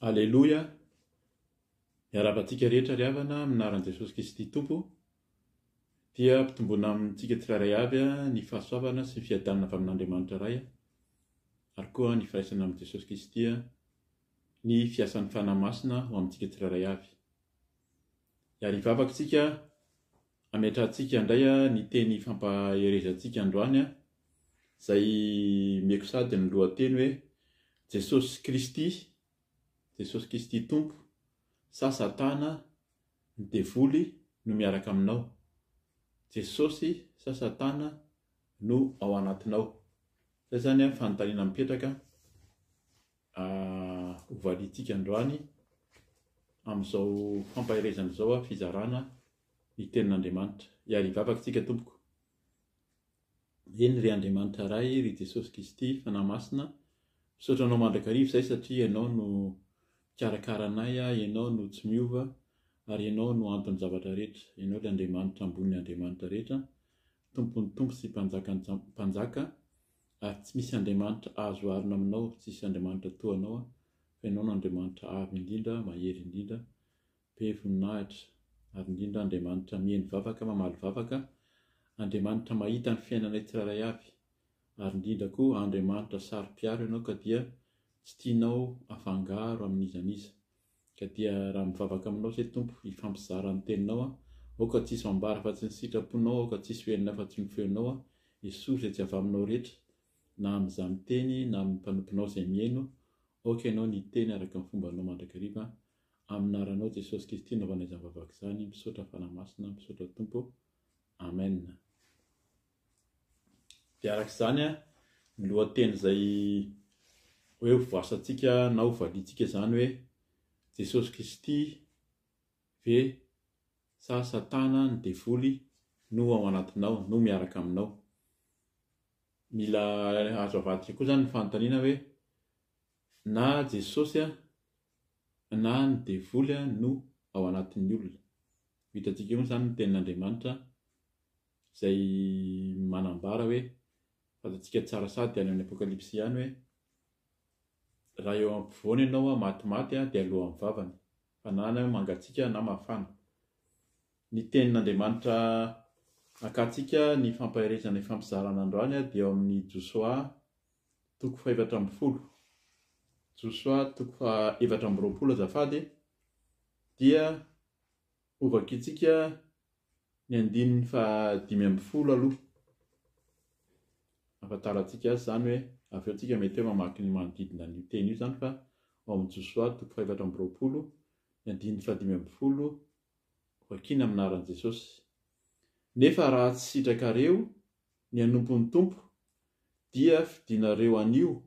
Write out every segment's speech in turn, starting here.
Aleloia! Miarahaba antsika rehetra ry havana amin'ny anaran'i Jesosy Kristy Tompo. Dia ampitomboina amintsika tsirairay avy ny fahasoavana sy ny fiadanana avy amin'Andriamanitra Ray ary koa ny firaisana amin'i Jesosy Kristy ny fiasan'ny Fanahy Masina ho amintsika tsirairay avy. Ary hivavaka isika hametrahantsika indray ny teny fampaherezantsika androany izay meko sady ny lohateny hoe Jesosy Kristy, Jesosy Kristy Tompo sa Satana, ny devoly no miaraka aminao? Jesosy sa Satana no ao anatinao? Izay izany fanontaniana mipetraka. Hovaliantsika androany amin'izao fampaherezana izao fizarana ny tenin'Andriamanitra. Hiary hivavaka isika tompoko. Eny ry Andriamanitra Ray, ry Jesosy Kristy, Fanahy Masina, misaotra Anao mandrakariva izay satria Ianao no mikarakara anay, Ianao no tsy miova ary Ianao no anton'ny zavatra rehetra. Ianao ilay Andriamanitra ambonin'ny Andriamanitra rehetra, Tompon'ny tompo sy Mpanjakan'ny mpanjaka. Ary tsy misy Andriamanitra azo oharina aminao, tsisy Andriamanitra toa anao, fa Ianao no Andriamanitra avo indrindra, mahery indrindra, be voninahitra, ary indrindra Andriamanitra mihaino vavaka, mamaly vavaka, Andriamanitra mahita ny fiainanay tsirairay avy, ary indrindra koa Andriamanitra saro-piaro Ianao ka dia tsy tianao afangaro amin'iza n'iza. Ka dia raha mivavaka aminao izay Tompo hifampizara ny teninao aho, aoka tsy hisy ho ambara afa-tsy ny sitraponao, aoka tsy hisy ho henona afa-tsy ny feonao aho, esory izay tsy avy aminao rehetra, na amin'izaho miteny na amin'ny mpanomponao izay mihaino, aoka ianao ny hiteny araka ny fombanao mandrakariva, amin'ny anaranao Jesosy Kristy anaovana izany vavaka izany, misaotra Fanahy Masina, misaotra Tompo, Amen. Dia araka izany, ny lohateny izay hoe hovoasantsika na hovaliantsika izany hoe Jesosy Kristy ve sa Satana ny devoly no ao anatinao, no miaraka aminao? Mila azo avadika koa izany ny fanontaniana hoe na Jesosy na ny devoly no ao anatin'ny olona. Ho hitantsika eo izany ny tenin'Andriamanitra izay manambara hoe, fantatsika tsara sady any amin'ny Apokalypsy ihany hoe, raha eo ampovoany ianao matimaty dia alohan'ny vavany, fa na ny mangatsiaka na mafana. Ny tenin'Andriamanitra hakantsika ny fampaherezana ifampizarana androany dia ao amin'ny Josoa toko faha-14. Josoa toko faha-24 azafady dia Hovakintsika ny andininy faha 15 aloha. Ahafantarantsika azy izany hoe avy eo tsika mety hoe mamaky ny manodidina an'io teny io izany fa ao amin'ny Josoa toko faha 24 ny andininy faha 15 vakiana amin'ny anaran'i Jesosy. Nefa raha tsy sitrakareo ny hanompo ny Tompo dia fidinareo anio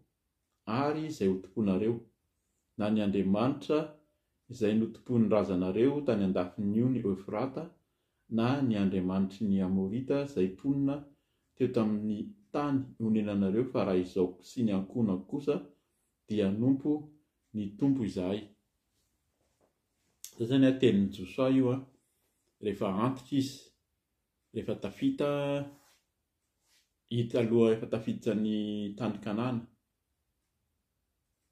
ary izay ho tomponareo, na ny andriamanitra izay notompoin'ny razanareo tany an-dafin'ny ony Eofrata, na ny andriamanitry ny Amorita izay mponina teo tamin'ny tany onenanareo, fa raha izaho sy ny ankohonako kosa dia hanompo ny Tompo izahay. Izay izany tenin'i Josoa io rehefa antitra izy, rehefa tafita hita aloha efa tafiditra ny tany Kanana.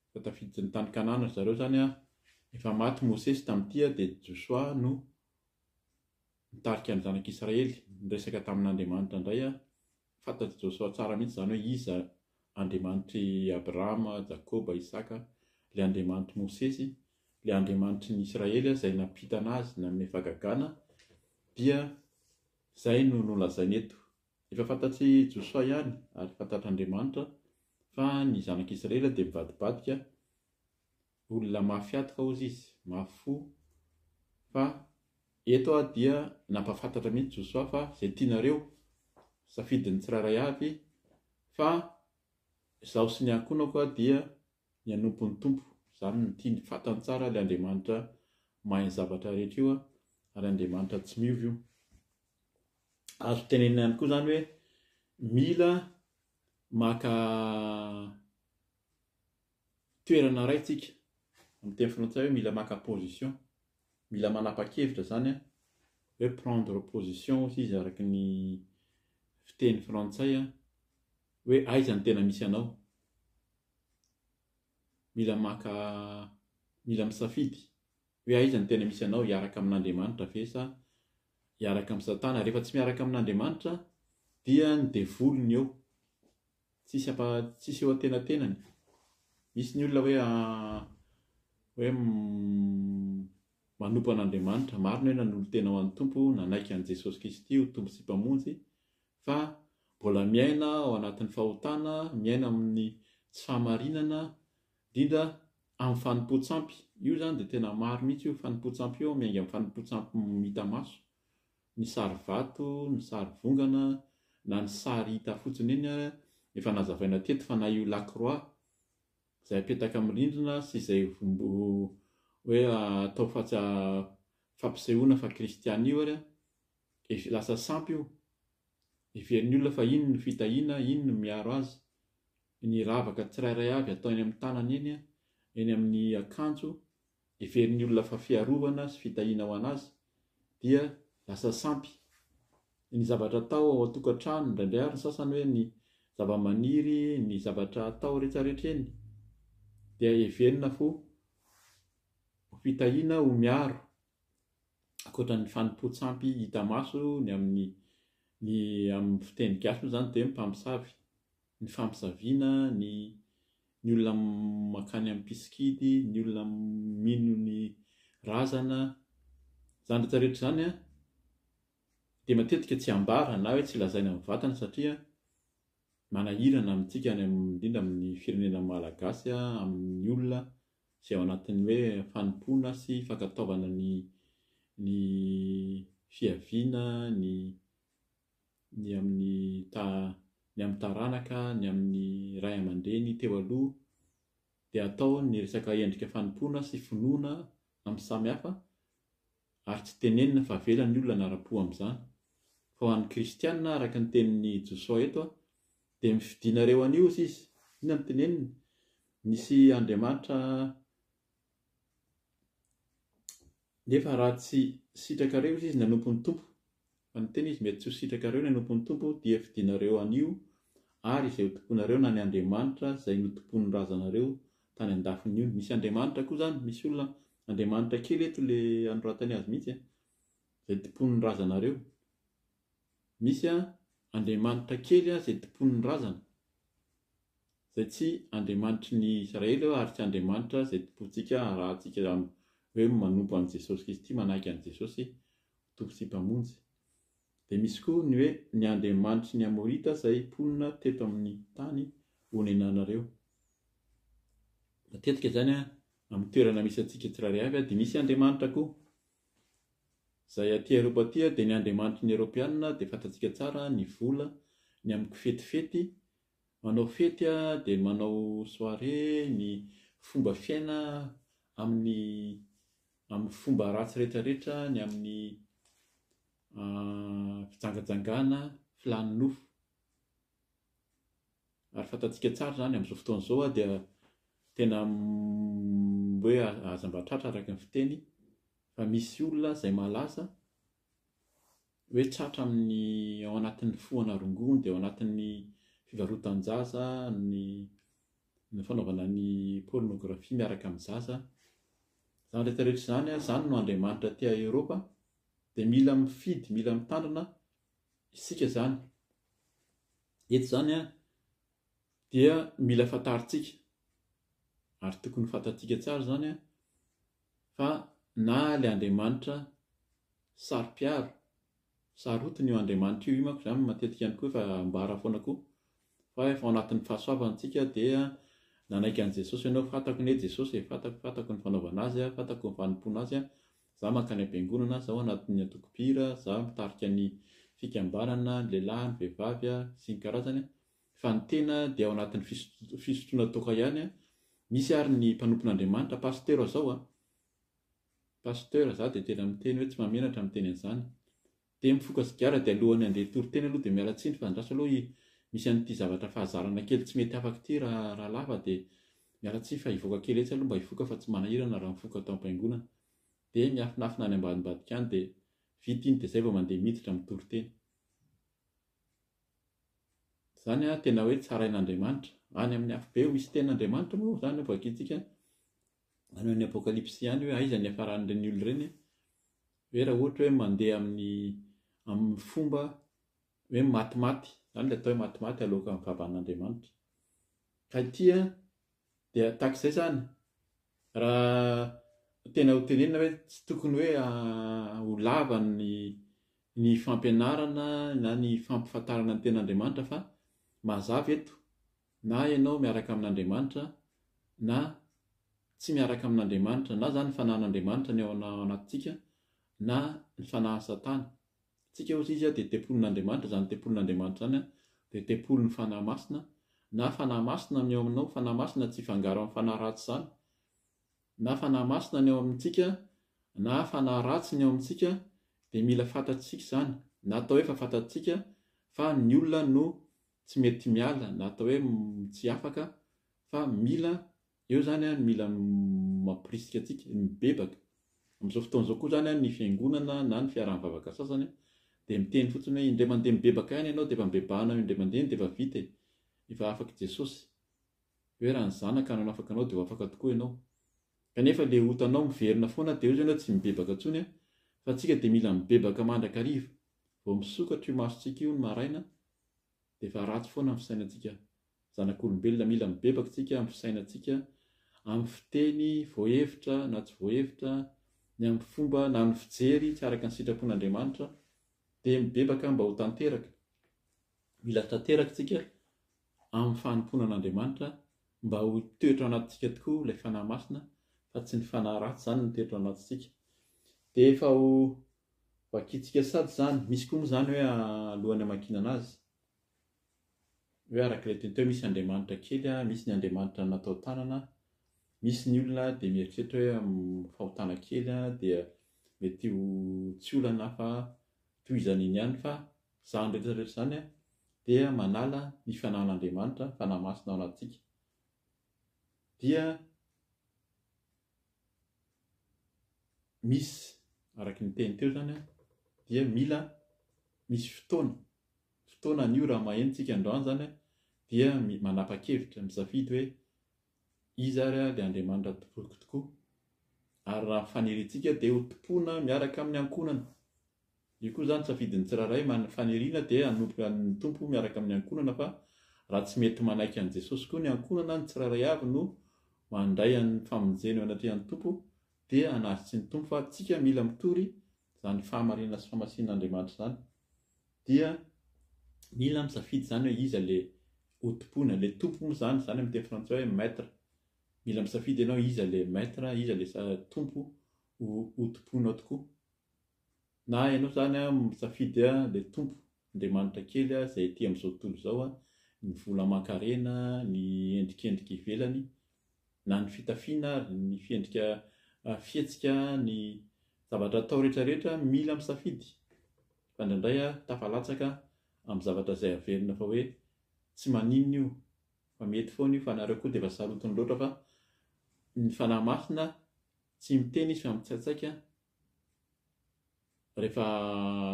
Efa tafiditra ny tany Kanana ry zareo izany an. Efa maty Mosesy tamin'ity dia Josoa no nitarika ny zanak'Israely, niresaka tamin'Andriamanitra indray an. Fantatr'i Josoa tsara mihitsy izany hoe iza Andriamanitr'i Abrahama, Jakoba, Isaka, ilay Andriamanitr'i Mosesy, ilay Andriamanitry ny Israely izay nampitana azy nanome fahagagana dia izay no nolazainy eto. Efa fantatr'i Josoa ihany ary fantatr'Andriamanitra fa ny zanak'Israely dia mivadibadika, olona mafy hatoka hozy izy, mafy fo, fa eto dia nampahafantatra mihitsy Josoa fa izay tianareo, safidin'ny tsirairay avy, fa izaho sy ny ankohonako dia ny hanompo ny Tompo, izany no tiany, fantany tsara ilay Andriamanitra mahay ny zavatra rehetra io ary Andriamanitra tsy miova io. Azo tenenina ihany koa izany hoe mila maka toerana iray tsika, amin'ny teny frantsay hoe mila maka position, mila manapa-kevitra izany an, hoe prendre position hozy izy araka ny fiteny frantsay an, hoe aiza no tena misy anao. Mila maka. Mila misafidy hoe aiza no tena misy anao, hiaraka amin'Andriamanitra ve sa hiaraka amin'i Satana. Rehefa tsy miaraka amin'Andriamanitra dia ny devoly ny eo. Tsisy ampa tsisy eo antenatenany. Misy ny olona hoe hoe manompo an'Andriamanitra, marina hoe nanolo-tena ho an'ny Tompo, nanaiky an'i Jesosy Kristy ho Tompo sy Mpamonjy, fa mbola miaina ao anatin'ny fahotana, miaina amin'ny tsy fahamarinana, indrindra amin'ny fanompoan-tsampy. Io izany dia tena maro mihitsy io fanompoan-tsampy io, miainga amin'ny fanompoan-tsampy hita maso, ny sary vato, ny sary vongana, na ny sary hita fotsiny eny ary, efa nazavaina teto fa na io lakroa izay apetaka amin'ny rindrina sy izay hoe atao fampisehoana fa kristiana io ary, lasa sampy io. Heverin'ny olona fa iny no fitahiana, iny no miaro azy. Ny ravaka tsirairay avy atao eny amin'ny tanana eny, eny amin'ny akanjo, heverin'ny olona fa fiarovana sy fitahiana ho an'azy, dia lasa sampy. Ny zavatra atao ao an-tokantrano, indraindray ary ny sasany hoe ny zava-maniry, ny zavatra atao rehetrarehetra eny, dia heverina ho fitahiana, ho miaro. Ankoatra ny fanompoan-tsampy hita maso, ny amin'ny ny amin'ny fiteny gasy moa izany dia mpamosavy. Ny fampisaviana, ny ny olona mankany amin'ny mpisikidy, ny olona mino ny razana. Izany rehetra rehetra izany an, dia matetika tsy ambara na hoe tsy lazaina mivantana satria manahirana amintsika any amin'ny indrindra amin'ny firenena malagasy, amin'ny olona izay ao anatin'ny hoe fanompoana sy fankatoavana ny ny fiaviana, ny ny amin'ny ta ny amin'ny taranaka, ny amin'ny ray aman-dreny teo aloha dia atao ny resaka endrika fanompoana sy finoana amin'ny samy hafa ary tsy tenenina fa avela ny olona hanara-po amin'izany. Fa ho an'ny kristiana araka ny tenin'i Josoa eto dia mifidianareo an'io hozy izy. Inona no teneniny? Misy Andriamanitra nefa raha tsy sitrakareo hozy izy ny hanompo ny Tompo, fa niteny izy mety tsy ho sitrakareo ny hanompo ny Tompo dia fidianareo an'io ary izay ho tompoinareo na ny Andriamanitra izay notompoin'ny razanareo tany andafin'ny ony. Misy Andriamanitra koa izany, misy olona Andriamanitra kely eto le anoratany azy mihitsy a, izay tompoin'ny razanareo. Misy Andriamanitra kely izay tompoin'ny razana. Izay tsy Andriamanitry ny Israely eo ary tsy Andriamanitra izay tompointsika arahantsika hoe manompo an'i Jesosy Kristy, manaiky an'i Jesosy ho Tompo sy Mpamonjy. Dia misy koa ny hoe ny Andriamanitry ny Amorita izay mponina teto amin'ny tany onenanareo. Matetika izany amin'ny toerana misy antsika tsirairay avy dia misy Andriamanitra koa. Izay aty Eropa aty dia ny Andriamanitry ny Eropeana dia fantatsika tsara ny vola, ny amin'ny kifetifety, Manao fety dia manao soirée, ny fomba fiaina amin'ny amin'ny fomba ratsy rehetra rehetra, ny amin'ny fijangajangana, filàn'ny nofo. Ary fantatsika tsara izany amin'izao fotoana izao dia tena hoe aza mba tratra araka ny fiteny fa misy olona izay malaza hoe tratra amin'ny ao anatin'ny fohana rongony dia ao anatin'ny fivarotan-jaza, ny ny fanaovana ny pornographie miaraka amin'ny zaza. Izany rehetra rehetra izany, izany no Andriamanitra aty Eoropa, dia mila mifidy, mila mitandrina isika izany. Eto izany dia mila fantarintsika ary tokony fantatsika tsara izany fa na ilay Andriamanitra saro-piaro, sarotiny io Andriamanitra io, io manko izany matetika ihany koa efa ambara foana koa fa efa ao anatin'ny fahasoavana tsika dia nanaiky an'i Jesosy ianao, fantako anie Jesosy e, fantako, fantako ny fanaovana azy, fantako ny fanompoana azy, za mankany am-piangonana, za ao anatin'ny antoko mpihira, za mitarika ny fikambanana, ny lehilahy, ny vehivavy, sy ny karazany, fa ny tena dia ao anatin'ny fisotroana toaka ihany, misy ary ny mpanompon'Andriamanitra, pasitera zao a, Pasteur, za dia tena miteny hoe tsy mahamenatra miteny an'izany. Dia mifoka sigara dia alohan'ny handeha hitory teny aloha dia miala tsiny fa andraso aloha i misy an'ity zavatra fahazarana kely tsy mety afaka ity raha rahalahy fa dia miala tsiny fa hivoaka kely etsy aloha mba hifoka fa tsy manahirana raha mifoka ato am-piangonana. Dia miafinafina any ambadimbadika any dia vita iny dia zay vao mandeha miditra mitory teny. Izany tena hoe tsarain'Andriamanitra. Any amin'ny afobe misy tenin'Andriamanitra moa izany vakintsika. Any amin'ny Apokalypsy ihany hoe aiza ny hiafaran'ireny olona ireny, hoe raha ohatra hoe mandeha amin'ny amin'ny fomba hoe matimaty, izany ilay atao hoe matimaty aloaka amin'ny vavan'Andriamanitra. Ka ity an, dia tahaka izay izany, raha tena ho tenenina hoe tsy tokony hoe ho lava ny ny fampianarana na ny fampifantarana ny tenin'Andriamanitra fa mazava eto na ianao miaraka amin'Andriamanitra na tsy miaraka amin'Andriamanitra, na izany ny fanahin'Andriamanitra ny ao anatintsika na ny fanahin'i Satana. Tsika hozy izy dia tempolin'Andriamanitra, izany tempolin'Andriamanitra izany dia tempolin'ny Fanahy Masina, na Fanahy Masina ny ao aminao, Fanahy Masina tsy hifangaro amin'ny fanahy ratsy izany, na Fanahy Masina ny ao amintsika na fanahy ratsy ny ao amintsika dia mila fantatsika izany, na atao hoe efa fantatsika fa ny olona no tsy mety miala na atao hoe tsy afaka fa mila eo izany an mila mampirisika antsika mibebaka. Amin'izao fotoana izao koa izany an ny fiangonana na ny fiaraha-mivavaka sasany dia miteny fotsiny hoe indray mandeha mibebaka ihany ianao dia efa mibebahanao indray mandeha dia efa vita e, efa afak'i Jesosy. Hoe raha ny Zanaka no hanafaka anao dia ho afaka tokoa ianao. Kanefa ilay otanao miverina foana dia eo izany ianao tsy mibebaka intsony an, fa antsika dia mila mibebaka mandrakariva. Vao misokatra io masontsika io ny maraina dia efa ratsy foana ny fisainantsika zanak'olombelona. Mila mibebaka tsika amin'ny fisainantsika, amin'ny fiteny voahevitra na tsy voahevitra, ny amin'ny fomba na ny fijery tsy araka ny sitrapon'Andriamanitra dia mibebaka mba ho tanteraka. Mila tanteraka tsika amin'ny fanompoana an'Andriamanitra mba ho hitoetra ao anatintsika tokoa ilay Fanahy Masina fa tsy ny fanahy ratsy izany no mitoetra ao anatintsika. Dia efa ho Vakintsika sady izany, misy koa moa izany hoe alohan'ny hamakiana anazy, hoe araka ilay teny teo misy Andriamanitra kely, misy ny Andriamanitra natao tanana, misy ny olona dia mieritreritra hoe fahotana kely dia mety ho tsy olana fa tohizana iny ihany fa izany rehetra rehetra izany dia manala ny fanahin'Andriamanitra, Fanahy Masina ao anatintsika. Dia misy araka ny teny teo izany dia mila misy fotoana, fotoana anio raha maheno tsika androany izany dia manapa-kevitra, misafidy hoe iza ary ilay Andriamanitra tompoiko tokoa ary raha ny faniriantsika dia ho tompoina miaraka amin'ny ankohonana. Io koa izany safidin'ny tsirairay, ny faniriana dia hanompo an'ny Tompo miaraka amin'ny ankohonana fa raha tsy mety manaiky an'i Jesosy koa ny ankohonana, ny tsirairay avy no mandray an'ny famonjena eo anatrehan'ny Tompo dia hanazy tsy ny Tompo fa tsika mila mitory izany fahamarinana sy fahamasinan'Andriamanitra izany dia mila misafidy izany hoe iza le ho tompoina, le Tompo moa izany, izany amin'ny teny frantsay hoe maître, mila misafidy ianao iza le maître, iza le Tompo ho tompoinao tokoa. Na ianao izany misafidy ilay Tompo Andriamanitra kely izay ety amin'izao tontolo izao, ny vola aman-karena, ny endrikendrika ivelany, na ny fitafiana ary, ny fiendrika fihetsika, ny zavatra atao rehetra rehetra, mila misafidy. Fa indraindray tafalatsaka amin'ny zavatra izay averina fa hoe tsy maninona io, fa mety foana io, fa nareo koa dia efa sarotiny loatra fa ny Fanahy Masina tsy miteny izy fa mitsaitsaika Rehefa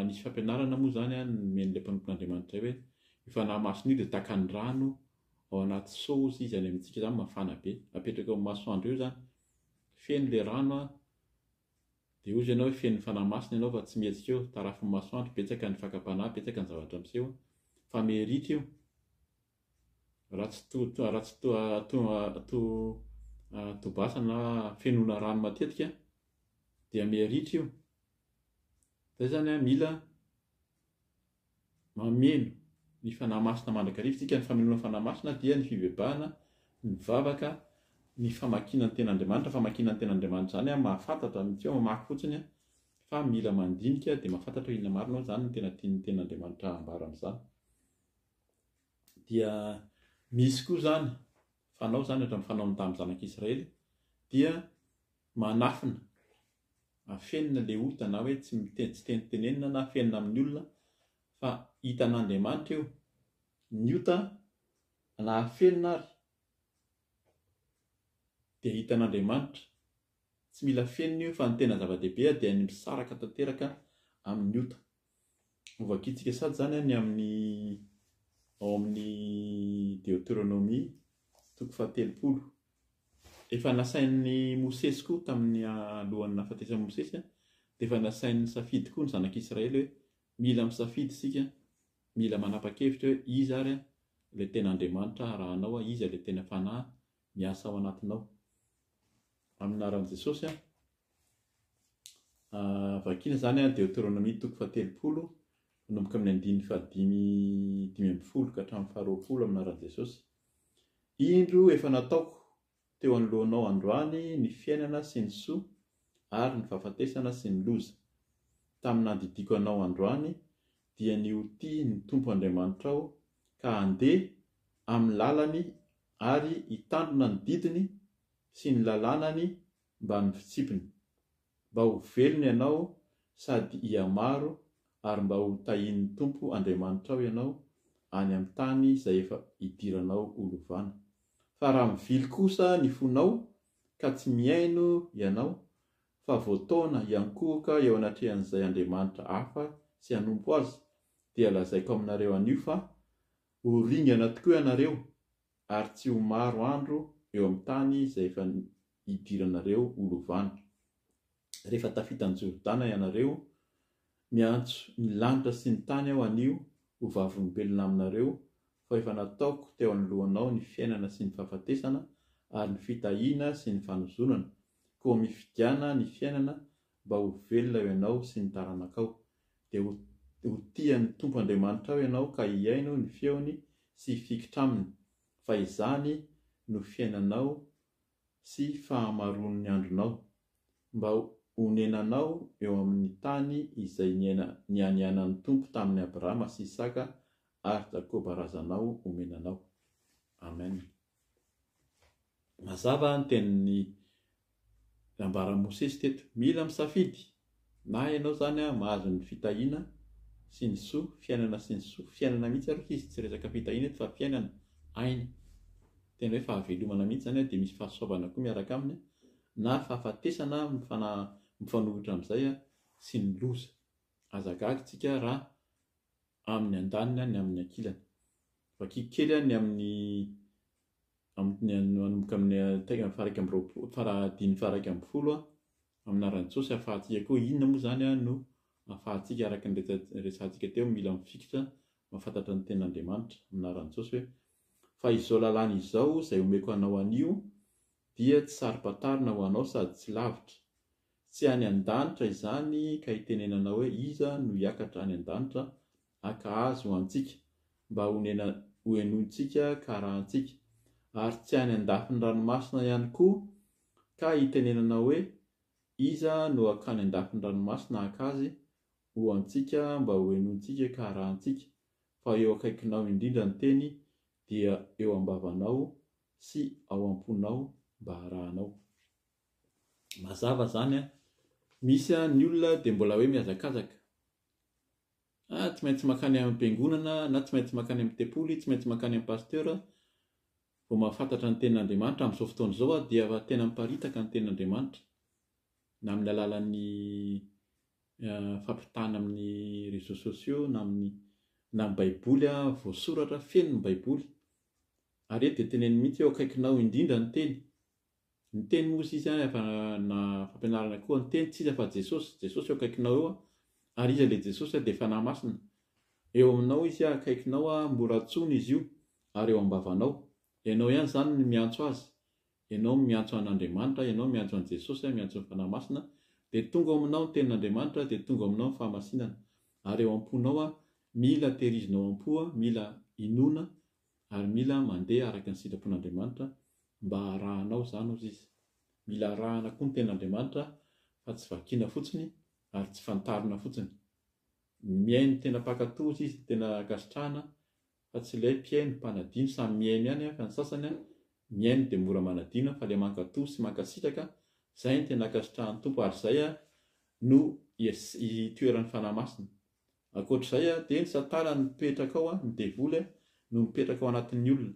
nisy fampianarana moa izany nomen'ilay mpanompon'Andriamanitra hoe io Fanahy Masina io dia tahaka ny rano ao anaty seau hozy izy any amintsika izany mafana be, apetraka eo amin'ny masoandro eo izany, feno ilay rano dia hozy ianao hoe feno ny Fanahy Masina ianao fa tsy mihetsika eo, tarafin'ny masoandro, betsaka ny fakam-panahy, betsaka ny zavatra miseho fa miha-ritra io. Raha tsy to raha tsy to to to tobasana na fenoina rano matetika dia miha-ritra io. Zay zany an, mila mameno ny Fanahy Masina mandrakariva isika, ny famenoana Fanahy Masina dia ny fibebahana, ny vavaka, ny famakiana ny Tenin'Andriamanitra, famakiana ny Tenin'Andriamanitra izany an, mahafantatra, tsy hoe mamaky fotsiny an, fa mila mandinika dia mahafantatra hoe inona marina moa izany no tena tian'ny Tenin'Andriamanitra ambara amin'izany. Dia misy koa izany fanao izany ohatran'ny fanaon'ny tamin'ny zanak'Israely dia manafina, afenina ilay ota na hoe tsy miteny tsy tenitenenina na afenina amin'ny olona fa hitan'Andriamanitra io. Ny ota na afenina ary dia hitan'Andriamanitra. Tsy mila afenina io fa ny tena zava-dehibe dia ny misaraka tanteraka amin'ny ota. Hovakintsika sady izany ny amin'ny ao amin'ny Deoteronomia toko fahatelopolo. Efa nasain'i Mosesy koa tamin'ny alohan'ny nahafatesan'i Mosesy dia efa nasainy nisafidy koa ny zanak'Israely hoe mila misafidy isika, mila manapa-kevitra hoe iza ary ilay tena Andriamanitra arahanao, iza ilay tena Fanahy miasa ao anatinao. Amin'ny anaran'i Jesosy an. Vakina izany an, Deoteronomia toko faha-30, manomboka amin'ny andininy fahadimy 15 ka hatramin'ny faha-20 amin'ny anaran'i Jesosy. Indro efa nataoko teo anoloanao androany ny fiainana sy ny soa ary ny fahafatesana sy ny loza. Tamin'ny nandidiako anao androany dia ny ho tia ny Tompo Andriamanitrao ka handeha amin'ny lalany ary hitandrina ny didiny sy ny lalànany mbamin'ny fitsipiny, mba ho velona ianao sady hihamaro ary mba ho tahian'ny Tompo Andriamanitrao ianao any amin'ny tany izay efa hidiranao ho lovana. Fa raha mivily kosa ny fonao ka tsy mihaino ianao, fa voataona hiankohoka eo anatrehan'izay andriamanitra hafa sy hanompo azy, dia lazaiko aminareo anio fa ho ringana tokoa ianareo ary tsy ho maro andro eo amin'ny tany izay efa hidiranareo ho lovana. Rehefa tafita an'i Jordana ianareo, miantso ny lanitra sy ny tany aho anio ho vavolombelona aminareo fa efa nataoko teo anoloanao ny fiainana sy ny fahafatesana ary ny fitahiana sy ny fanozonana, koa mifidiana ny fiainana mba ho velona eo ianao sy ny taranakao. Dia ho ho tia ny Tompo Andriamanitrao ianao ka hihaino ny feony sy hifikitra aminy, fa izany no fiainanao sy fahamaroan'ny andronao, mba honenanao eo amin'ny tany izay nianianan'ny Tompo tamin'i Abrahama sy Isaka ary Jakoba razanao homena anao. Amen. Mazava ny tenin'ny nambaran'i Mosesy teto. Mila misafidy. Na ianao izany mahazo ny fitahiana sy ny soa, fiainana sy ny soa, fiainana mihitsy aloha izy, tsy resaka fitahiana eto fa fiainana, aina. Tena hoe fahavelomana mihitsy izany dia misy fahasoavana koa miaraka aminy, na fahafatesana mifanohitra amin'izay sy ny loza. Aza gaga isika raha amin'ny andaniny ny amin'ny ankilany. Vakiko kely ny amin'ny amin'ny manomboka amin'ny taika faha-21 faha-dimy faha-11 amin'ny anaran'i Jesosy ahafahantsika koa inona moa izany no ahafahantsika araka ny resahantsika teo mila mifikitra mahafantatra ny tenin'Andriamanitra amin'ny anaran'i Jesosy hoe fa izao lalàna izao izay omeko anao anio dia tsy saro-pantarina ho anao sady tsy lavitra Tsy any an-danitra izany ka hitenenana hoe iza no hiakatra any an-danitra haka azy ho antsika, mba honena hohenointsika ka harahantsika. Ary tsy any an-dafin'ny ranomasina ihany koa ka hitenenana hoe iza no hakany an-dafin'ny ranomasina haka azy ho antsika mba hohenointsika ka harahantsika, fa eo akaikinao indrindra ny teny dia eo am-bavanao sy ao am-ponao mba harahanao. Mazava zany an! Misy an ny olona dia mbola hoe mihazakazaka. Ah, tsy maintsy mankany am-piangonana na tsy maintsy mankany amin'ny tempoly, tsy maintsy mankany amin'ny pasteur vao mahafantatra ny tenin'Andriamanitra. Amin'izao fotoana izao an dia efa tena miparitaka ny tenin'Andriamanitra na amin'ny alalan'ny fampitana amin'ny réseaux sociaux na amin'ny na ny baiboly an, voasoratra, feno ny baiboly. Ary eto dia teneniny mihitsy eo akaikinao indrindra ny teny. Ny teny moa izy an efa na fampianarana koa ny teny tsy iza fa Jesosy, Jesosy eo akaikinao eo an, ary iza le Jesosy an dia Fanahy Masina eo aminao izy an akaikinao an mora antsoina izy io ary eo ambavanao, ianao ihany izany no miantso azy, ianao miantso an'Andriamanitra, ianao miantso an'i Jesosy an, miantso ny Fanahy Masina dia tonga ao aminao ny tenin'Andriamanitra dia tonga ao aminao ny fahamasinana ary eo am-ponao an, mila tehirizina ao am-po an, mila inoana ary mila mandeha araka ny sitrapon'Andriamanitra mba harahanao izany hozy izy. Mila arahana koa ny tenin'Andriamanitra fa tsy vakiana fotsiny ary tsy fantarina fotsiny. Ny mihaino tena mpankatò hozy izy tena ankasitrahana fa tsy ilay mpihaino mpanadino samy mihaino ihany fa ny sasany mihaino dia mora manadino fa ilay mankatò sy mankasitraka izay no tena ankasitrahan'ny Tompo ary izay no itoeran'ny Fanahy Masina. Ankoatr'izay dia ny satana no mipetraka ao, ny devoly no mipetraka ao anatin'ny olona.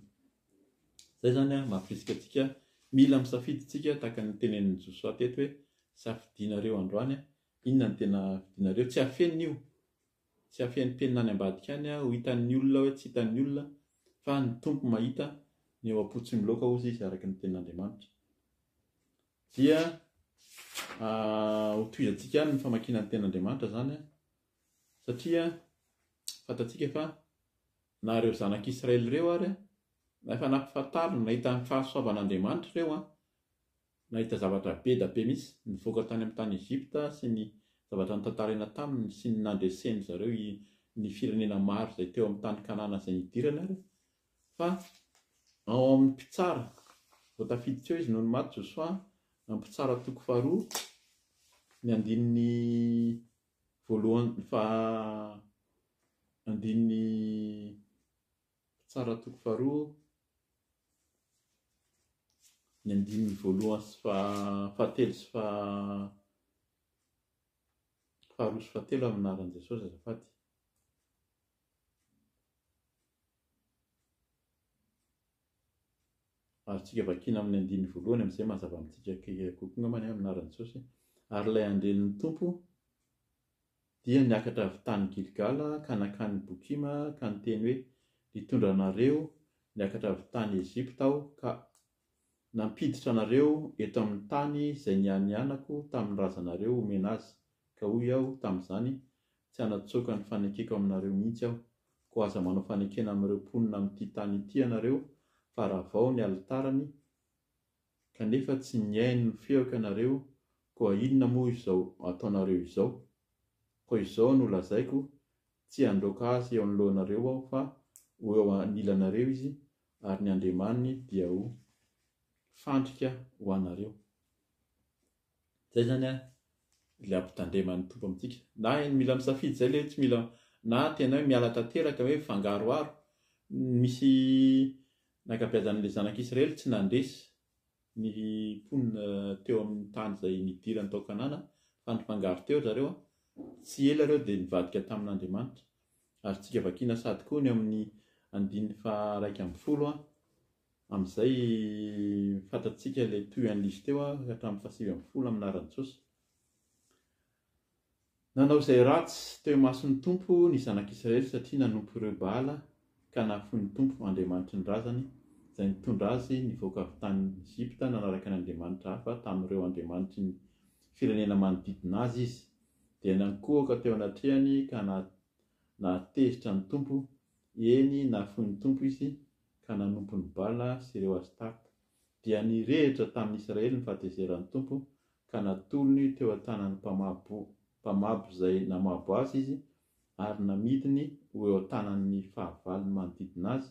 Izay izany mampirisika antsika, mila misafidy isika tahaka ny notenenin'i Josoa teto hoe safidianareo androany, inona no tena fidinareo, tsy afenina io, tsy afenimpenina any ambadika any, ho hitan'ny olona hoe tsy hitan'ny olona, fa ny Tompo mahita ny ao am-po tsy miloaka hozy izy araka ny tenin'Andriamanitra. Dia ho tohizantsika ihany ny famakiana ny tenin'Andriamanitra izany satria fantatsika fa na ireo zanak'Israely ireo ary na efa nampifantarina, nahita ny fahasoavan'Andriamanitra ireo an, nahita zavatra be da be mihitsy nivoaka tany amin'ny tany Egypta sy ny zavatra notantaraina taminy sy ny nandresen-dry zareo ny firenena maro izay teo amin'ny tany Kanana izay nidirany ary fa ao amin'ny mpitsara vao tafiditra eo izy nony maty Josoa amin'ny mpitsara toko faharoa ny andininy voalohany faha andininy mpitsara toko faharoa ny andininy voalohany sy fahatelo sy faharoa sy fahatelo amin'ny anaran'i Jesosy azafady. Azontsika vakiana amin'ny andininy voalohany amin'izay mazava amintsika akaiky kokoa angamba ny amin'ny anaran'i Jesosy. Ary ilay anjelin'ny Tompo dia niakatra avy tany Gilgala ka nankany Bokima ka niteny hoe, Nitondra anareo niakatra avy tany Egypta aho ka nampiditra anareo eto amin'ny tany izay nianianako tamin'ny razanareo homena azy. Ka hoy aho tamin'izany, Tsy hanatsoaka ny fanekeko aminareo mihitsy aho. Koa aza manao fanekena amin'ireo mponina amin'ity tany ity ianareo, fa ravao ny alitarany, kanefa tsy nihaino ny feoko ianareo, koa inona moa izao ataonareo izao? Koa izao no lazaiko, Tsy handroaka azy eo anoloanareo aho, fa ho eo anilanareo izy, ary ny Andriamaniny dia ho fandrika ho anareo. Zay zany an, ilay ampitandreman'ny Tompo amintsika. Na mila misafidy zay le hoe tsy mila, na tena hoe miala tanteraka hoe mifangaroharo. Misy ny ankabeazan'ilay zanak'Israely tsy nandresy ny mponina teo amin'ny tany izay nidirany tao Kanana fa nifangaro teo ry zareo an. Tsy ela ireo dia nivadika tamin'Andriamanitra. Azontsika vakiana sady koa ny eo amin'ny andininy faha 11 an. Amin'izay fantatsika ilay toy an'ilay izy teo hatramin'ny faha-19 amin'ny anaran'i Jesosy. Nanao izay ratsy teo imason'ny Tompo ny zanak'Israely satria nanompo ireo Baala ka nahafoy ny Tompo Andriamanitry ny razany izay nitondra azy nivoaka avy tany Egypta nanaraka ny andriamanitra hafa tamin'ireo andriamanitry ny firenena manodidina azy izy dia nankohoka teo anatrehany ka nahatezitra ny Tompo, eny nahafoy ny Tompo izy ka nanompo ny Bala sy ireo Astarta. Dia nirehitra tamin'ny Israely ny fahatezeran'ny Tompo, ka natolony teo an-tanan'ny mpamabo mpamabo izay namabo azy izy, ary namidiny ho eo an-tanan'ny fahavalony manodidina azy,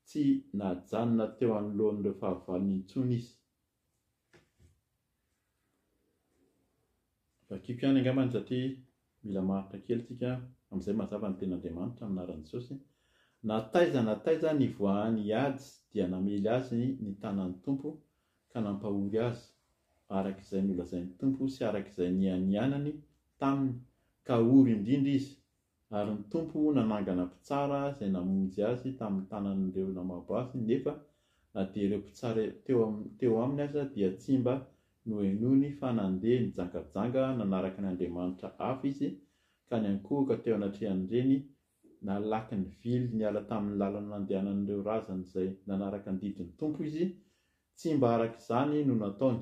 tsy najanona teo anoloan'ireo fahavalony intsony izy. Vakiko ihany angambany satria mila maharitra kely tsika amin'izay mazava ny tenin'Andriamanitra amin'ny anaran'i Jesosy. Na taiza na taiza nivoahany hiady dia namely azy ny tanan'ny Tompo ka nampahory azy, araka izay nolazain'ny Tompo sy araka izay nianianany taminy, ka ory indrindra izy. Ary ny Tompo nanangana mpitsara izay namonjy azy tamin'ny tanan'ireo namabo azy, nefa na dia ireo mpitsara teo teo aminy aza dia tsy mba nohenoiny fa nandeha nijangajanga nanaraka ny andriamanitra hafa izy ka niankohoka teo anatrehan'ireny, nalaky nivily niala tamin'ny lalana nandehanan'ireo razany izay nanaraka ny didin'ny Tompo izy, tsy mba araka izany no nataony,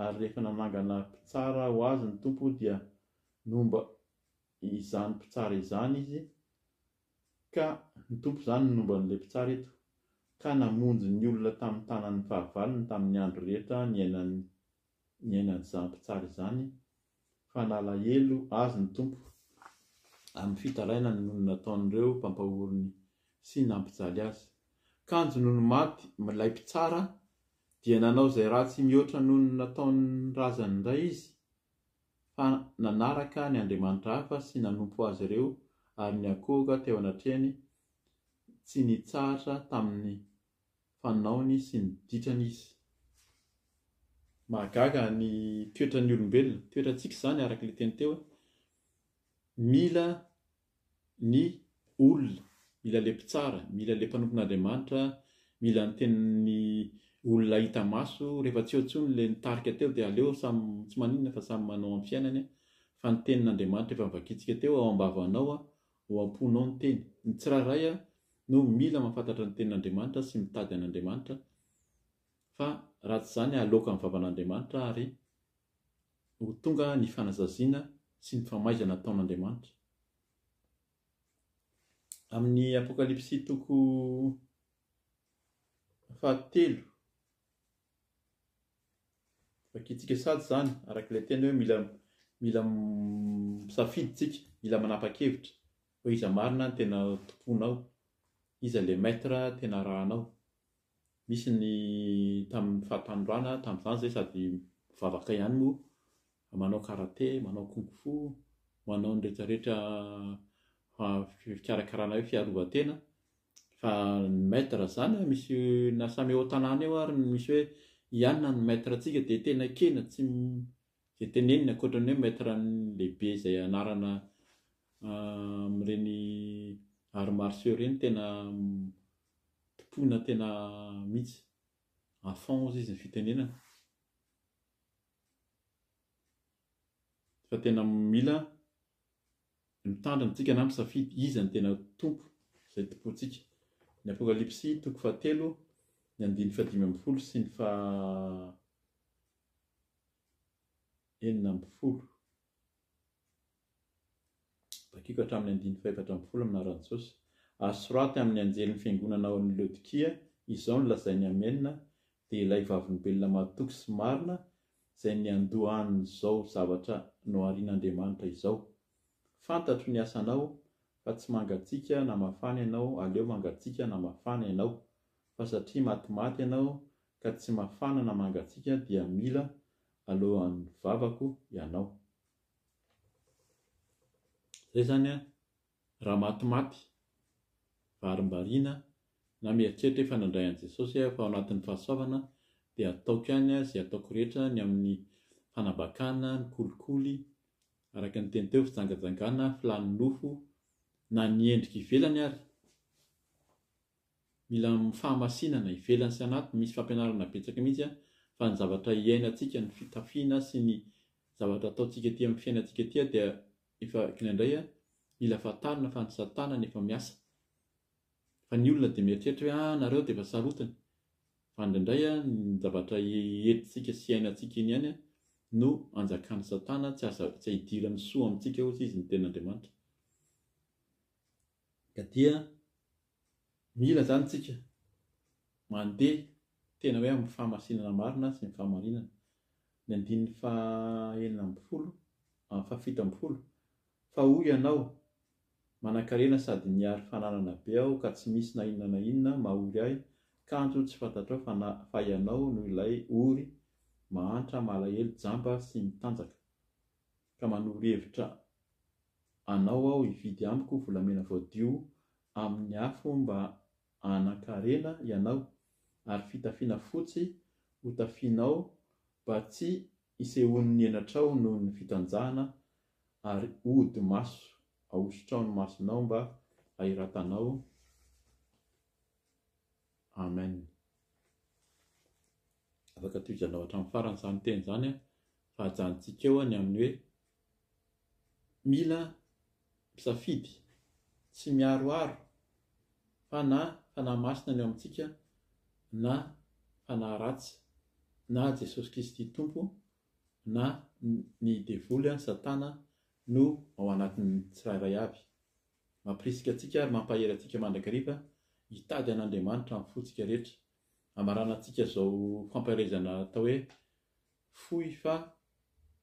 ary rehefa nanangana mpitsara ho azy ny Tompo dia nomba izany mpitsara izany izy ka ny Tompo izany no nomba an'ilay mpitsara eto ka namonjy ny olona tamin'ny tanan'ny fahavalony tamin'ny andro rehetra niainany niainan'izany mpitsara izany fa nalahelo azy ny Tompo amin'ny fitarainany noho ny nataon'ireo mpampahoriny sy nampijaly azy. Kanjo nony maty ilay mpitsara dia nanao izay ratsy mihoatra noho ny nataon'ny razany indray izy fa nanaraka ny andriamanitra hafa sy nanompo azy ireo ary niankohoka teo anatrehany tsy nitsahatra tamin'ny fanaony sy ny ditrany izy. Mahagaga ny toetran'ny olombelona, toetrantsika izany araka ilay teny teo hoe mila ny olona, mila ilay mpitsara, mila ilay mpanompon'Andriamanitra, mila ny tenin'ny olona hita maso, rehefa tsy eo intsony ilay nitarika teo dia aleo samy tsy maninona fa samy manao amin'ny fiainany fa ny tenin'Andriamanitra efa novakintsika teo ao am-bavanao ao am-ponao ny teny. Ny tsirairay no mila mahafantatra ny tenin'Andriamanitra sy mitady an'Andriamanitra. Fa raha tsy izany haloaka ny vavan'Andriamanitra ary ho tonga ny fanasaziana sy ny famaizana ataon'Andriamanitra. Amin'ny Apokalypsy toko fahatelo, vakintsika sady izany, araka ilay teny hoe mila mila misafidy tsika, mila manapa-kevitra hoe iza marina no tena tomponao, iza ilay maître tena arahanao. Misy ny tamin'ny fahatanorana tamin'izany izay sady mivavaka ihany moa, manao karate, manao kung fu, manao ny rehetra rehetra fikarakarana hoe fiarovan-tena fa ny maître izany an, misy na samy eo an-tanàna eo ary misy hoe i anona no maître antsika dia tena ekena tsy izay teneniny ankoatra ny hoe maître lehibe izay anarana amin'ireny arts martiaux ireny tena tompoina tena mihitsy, à fond hozy izy ny fitenenana. Fa tena mila mitandrina tsika na misafidy iza no tena Tompo izay tompointsika. Ny Apokalypsy toko fahatelo ny andininy fahadimy ambin'ny folo sy ny faha 16. Vakiko hatramin'ny andininy fahefatra ambin'ny folo amin'ny anaran'i Jesosy. Ary soraty amin'ny anjelin'ny fiangonana ao Laodikia, izao no lazain'i Amena, dia ilay vavolombelona mahatoky sy marina, izay niandohan'izao zavatra noharian'Andriamanitra izao. Fantatro ny asanao, fa tsy mangatsiaka na mafana ianao, aleo mangatsiaka na mafana ianao. Fa satria matimaty ianao, ka tsy mafana na mangatsiaka, dia mila alohan'ny vavako ianao. Zay zany an, raha matimaty, varimbariana, na mieritreritra hoe efa nandray an'i Jesosy aho, efa ao anatin'ny fahasoavana, dia ataoko ihany izay ataoko rehetra ny amin'ny fanambakana, ny kolikoly, araka ny teny teo, fijangajangana, filàn'ny nofo, na ny endrika ivelany ary. Mila fahamasinana ivelany sy anatiny, misy fampianarana betsaka mihitsy an, fa ny zavatra iainantsika, ny fitafiana sy ny zavatra ataontsika aty amin'ny fiainantsika aty dia efa kindraindray an, mila fantarina fa ny satana no efa miasa. Fa ny olona dia mieritreritra hoe ah nareo dia efa sarotiny. Fa indraindray an, ny zavatra entintsika sy iainantsika iny ihany an, no anjakan'ny satana tsy aza tsy hidiran'ny soa amintsika hozy izy ny tenin'Andriamanitra. Ka dia Mila izany tsika mandeha tena hoe amin'ny fahamasinana marina sy ny fahamarinana. Ny andininy faha 16, faha 17, Fa hoy ianao, Manankarena sady mihary fananana be aho ka tsy misy na inona na inona mahory ahy, kanjo tsy fantatrao fa na fa ianao no ilay ory, mahantra, malahelo, jamba sy mitanjaka. Ka manoro hevitra anao aho hividy amiko volamena voadio amin'ny afo mba hanan-karena ianao, ary fitafiana fotsy hotafianao mba tsy hisehoan'ny henatrao noho ny fitanjahana, ary ody maso ahosotrao ny masonao mba hahiratanao. Amen. Afaka tohizanao hatramin'ny farany izany teny izany fa ajanontsika eo ny amin'ny hoe mila misafidy, tsy miaroaro fa na Fanahy Masina ny ao amintsika na fanahy ratsy, na Jesosy Kristy Tompo na ny devoly, satana, no ao anatin'ny tsirairay avy. Mampirisika antsika ary mampahery antsika mandrakariva hitady an'Andriamanitra amin'ny fontsika rehetra. Hamaranantsika izao fampaherezana atao hoe fohy fa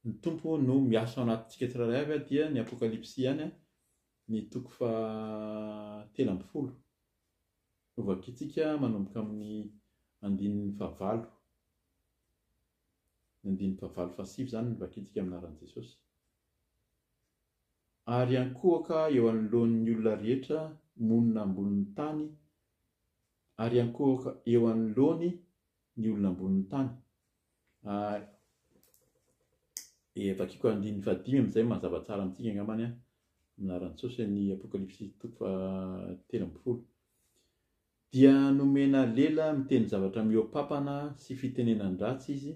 ny Tompo no miasa ao anatintsika tsirairay avy dia ny Apokalypsy ihany ny toko faha 13 no vakintsika manomboka amin'ny andininy fahavalo. Ny andininy fahavalo fahasivy izany no vakintsika amin'ny anaran'i Jesosy. Ary hiankohoka eo anoloan'ny olona rehetra monina ambonin'ny tany, ary hiankohoka eo anoloany ny olona ambonin'ny tany. Dia vakiko andininy fahadimy amin'izay mazava tsara amintsika angambany an, amin'ny anaran'i Jesosy ny Apokalypsy toko faha-13. Dia nomena lela miteny zavatra mihoa-papana sy fitenenan-dratsy izy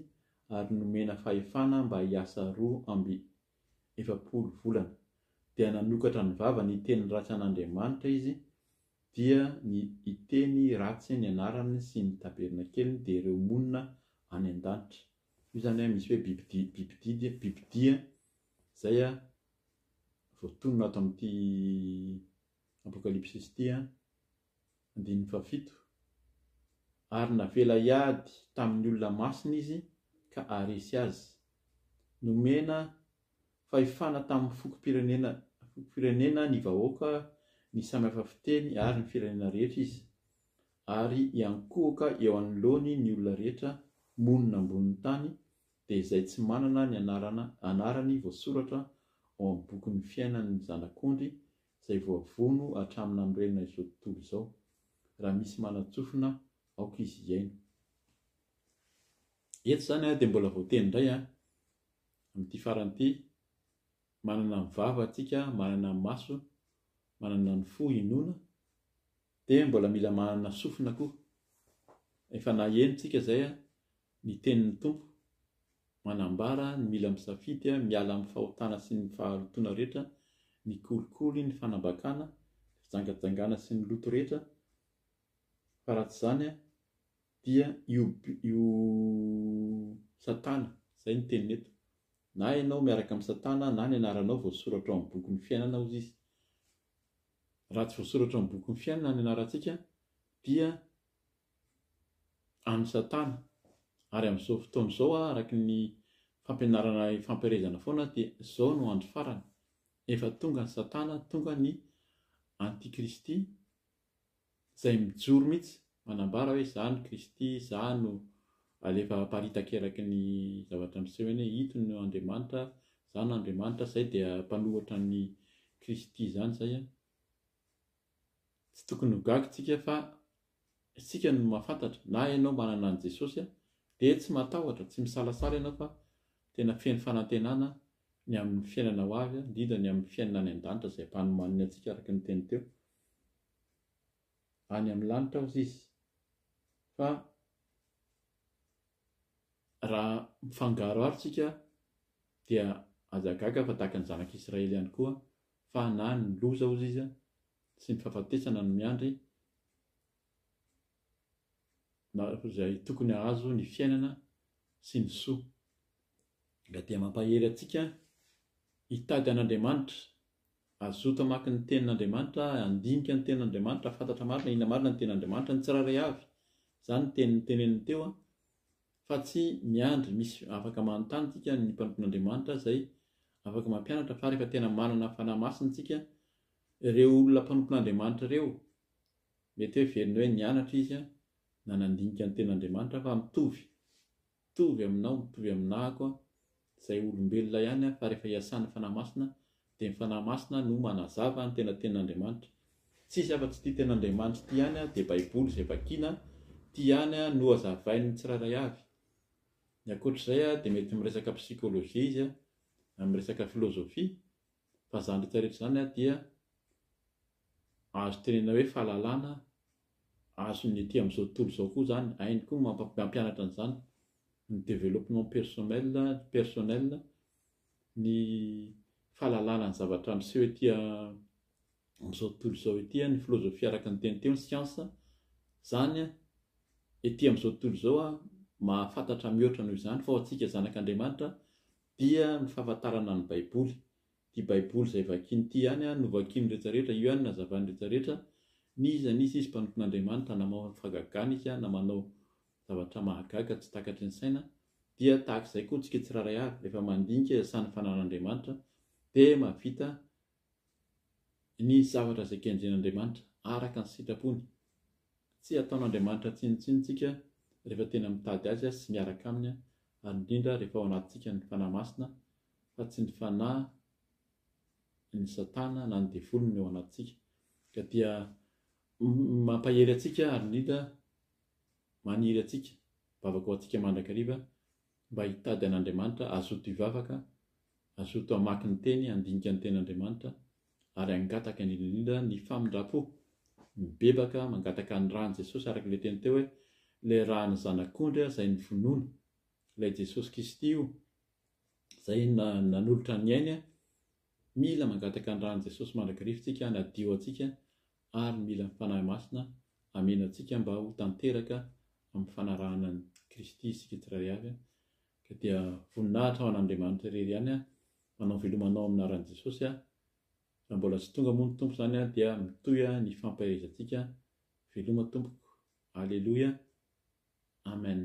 ary nomena fahefana mba hiasa 42 volana. Dia nanokatra ny vavany hiteny ratsy an'Andriamanitra izy. Dia ny hiteny ratsy ny anarany sy ny tabernakeliny dia ireo monina any an-danitra. Io izany misy hoe bibidia, bibidia, bibidia izay voatonona ato amin'ity Apokalypsy ity, andininy fahafito. Ary navela hiady tamin'ny olona masina izy ka haharesy azy. Nomena fahefana tamin'ny fokom-pirenena fokom-pirenena, ny vahoaka, ny samy hafa fiteny ary ny firenena rehetra izy, ary hiankohoka eo anoloany ny olona rehetra monina ambonin'ny tany, dia izay tsy manana ny anarana anarany voasoratra ao amin'ny bokin'ny fiainan'ny Zanak'ondry izay voavono hatramin'ny nanorenana izao tontolo izao. Raha misy manan-tsofina, aoka izy hihaino. Eto izany dia mbola voateny indray amin'ity farany ity, manana ny vava tsika, manana ny maso, manana ny fo hinoana, dia mbola mila manana sofina koa. Efa naheno tsika izay ny tenin'ny Tompo, manambara ny mila misafidy miala amin'ny fahotana sy ny fahalotoana rehetra, ny kolikoly, ny fanambakana, ny fijangajangana sy ny loto rehetra, fa raha tsy izany dia io io satana, izay no teniny eto, na ianao miaraka amin'i satana na ny anaranao voasoratra ao amin'ny bokin'ny fiainana hozy izy. Raha tsy voasoratra ao amin'ny bokin'ny fiainana ny anarantsika dia an'i satana. Ary amin'izao fotoana izao araka ny fampianarana ifampiherezana foana dia izao no andro farany. Efa tonga ny satana, tonga ny antikristy, izay mijoro mihitsy manambara hoe izaho no Kristy, izaho no alefa aparitaka eraky ny zavatra miseho eny hoe ito no Andriamanitra, izaho no Andriamanitra, izay dia mpanohatra an'i Kristy izany izay an. Tsy tokony ho gaga isika fa isika no mahafantatra, na ianao manana an'i Jesosy dia tsy matahotra, tsy misalasala ianao fa tena feno fanantenana ny amin'ny fiainana ho avy, indrindra ny amin'ny fiainana any an-danitra izay ampanomaniny antsika araka ny teny teo. Any amin'ny lanitra hozy izy. Fa raha mifangaroharo tsika dia aza gaga fa tahaka ny zanak'Israely ihany koa fa na ny loza hozy izy sy ny fahafatesana no miandry na izay tokony hahazo ny fiainana sy ny soa. Ka dia mampahery antsika hitady an'Andriamanitra Hazoto hamaky ny Tenin'Andriamanitra, handinika ny Tenin'Andriamanitra, hahafantatra marina inona marina ny Tenin'Andriamanitra, ny tsirairay avy. Izany ny teny noteneniny teo an, fa tsy miandry, misy afaka manontany tsika ny mpanompon'Andriamanitra izay afaka mampianatra fa rehefa tena manana Fanahy Masina tsika, ireo olona mpanompon'Andriamanitra ireo, mety hoe heveriny hoe nianatra izy an, na nandinika ny Tenin'Andriamanitra fa mitovy. Mitovy aminao, mitovy aminahako aho, izay olombelona ihany aho, fa rehefa iasan'ny Fanahy Masina, dia ny Fanahy Masina no manazava ny tena Tenin'Andriamanitra. Tsisy afa-tsy ity Tenin'Andriamanitra ity ihany dia Baiboly izay vakiana, ity ihany no hazavain'ny tsirairay avy. Ny ankoatr'izay dia mety miresaka psychologie izy, na miresaka philosophie, fa izany rehetra rehetra izany dia azo tenenina hoe fahalalana azon'ny ety amin'izao tontolo izao koa izany, hainy koa ny mampianatra an'izany, ny développement personnel, personnel, ny fahalalana ny zavatra miseho ety amin'izao tontolo izao ety, ny filozofia araka ny teny teo, ny siansa, izany ety amin'izao tontolo izao mahafantatra mihoatra noho izany, fa ho antsika zanak'Andriamanitra dia ny fahafantarana ny Baiboly Ity baiboly izay vakiany ity ihany no vakiany rehetra rehetra, io ihany no nazavany rehetra rehetra, n'iza n'iza izy mpanompon'Andriamanitra na manao fahagagana izy na manao zavatra mahagaga tsy takatry ny saina dia tahaka izay koa tsika tsirairay avy rehefa mandinika iasan'ny fananan'Andriamanitra dia mahavita ny zavatra izay kendren'Andriamanitra araka ny sitrapony. Tsy ataon'Andriamanitra tsinontsinona tsika rehefa tena mitady Azy sy miaraka Aminy ary indrindra rehefa ao anatintsika ny Fanahy Masina fa tsy ny fanahy ny satana na ny devoly no eo anatintsika. Ka dia mampahery antsika ary indrindra maniry antsika, mivavaka ho antsika mandrakariva mba hitady an'Andriamanitra, hazoto hivavaka, hazoto hamaky ny teny, handinika ny tenin'Andriamanitra ary hangataka indrindra indrindra ny famindram-po, mibebaka, mangataka ny ràn'i Jesosy araka ilay teny teo hoe ilay ràn'ny zanak'ondry izay novonoina, ilay Jesosy Kristy io. Izay nanolotra ny ainy, mila mangataka ny ran'i Jesosy mandrakariva tsika hanadio antsika ary mila ny Fanahy Masina hameno antsika mba ho tanteraka amin'ny fanarahana an'i Kristy isika tsirairay avy. Ka dia voninahitra ho an'Andriamanitra irery ihany. Manao veloma anao amin'ny anaran'i Jesosy aho. Raha mbola tsy tonga moa ny Tompo izany dia mitohy ny fampaherezantsika. Veloma tompoko. Aleloia. Amen.